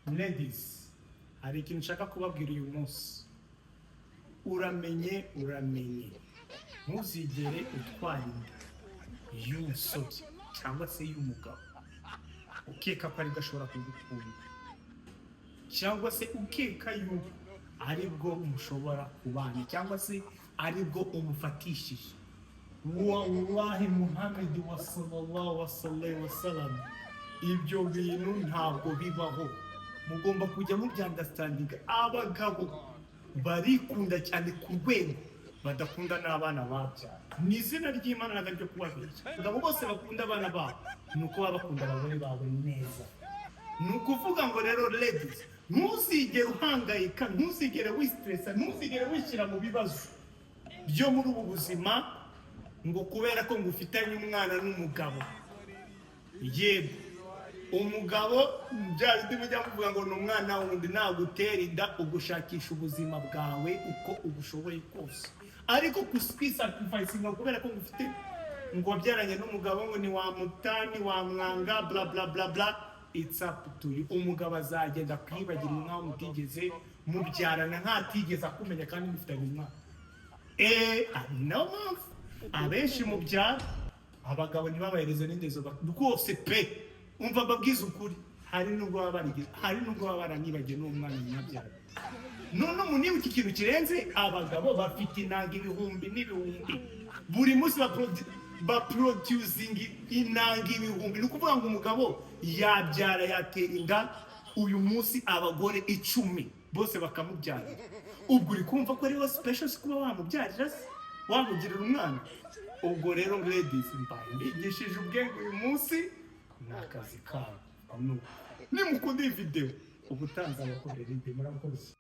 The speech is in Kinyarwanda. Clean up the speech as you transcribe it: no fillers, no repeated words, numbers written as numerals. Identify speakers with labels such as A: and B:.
A: Ladies, hari ikintu nshaka kubabwira uyu munsi. Uramenye, uramenye, ntuzigere utwara inda y'umusore cyangwa se y'umugabo ukeka ko aribwo ashobora kugukunda, cyangwa se ukeka yuko aribwo mushobora kubana, cyangwa se aribwo umufatishije. Wallahi, Muhammad wa sallallahu wasallam, ibyo bintu ntabwo bibaho. Mugomba kujya mubyunderstandinga. Abagabo barikunda cyane ku rwego badakunda n'abana babyara. Ni izina ry'Imana, ntabwo ryo kubabeshya. Abagabo bose bakunda abana babo ni uko baba bakunda abagore babo neza. Ni ukuvuga ngo rero, ladies, ntuzigere uhangayika, ntuzigere wistressa, ntuzigere wishyira mu bibazo byo muri ubu buzima ngo kubera ko ngo ufitanye umwana n'umugabo. Yego, umugabo, bya bindi mujya muvuga ngo ni umwana wundi, nagutera inda ugushakisha ubuzima bwawe uko ubushoboye kose, ariko kwisacrificinga kubera ko ngufite, ngo wabyaranye n'umugabo, ngo ntiwamuta, ntiwamwanga, bla bla bla bla, it's up to you. Umugabo azagenda kwibagira nkaho mutigeze mubyarana, ntatigeze akumenya kandi mufitanye umwana. Ari nayo mpamvu abenshi mubyara abagabo ntibabahereze n'indezo rwose pe. Umva mbabwize ukuri, hari nubwo baba barigeze, hari nubwo baba baranibagiwe n'uwo mwana mwabyara. None umuntu yibuka ikintu kirenze, abagabo bafite intanga ibihumbi n'ibihumbi buri munsi, baproducinga intanga ibihumbi. Ni ukuvuga ngo umugabo yabyara, yatera inda uyu munsi abagore 10 bose bakamubyara. Ubwo uri kumva ko ariwe special kuba wamubyarira se, wamugirira umwana? Ubwo rero, ladies, mbaye mbigishije ubwenge uyu munsi, ni akazi kabo. Nimukunda iyi video, ubutanzi abakorera indi. Murakoze.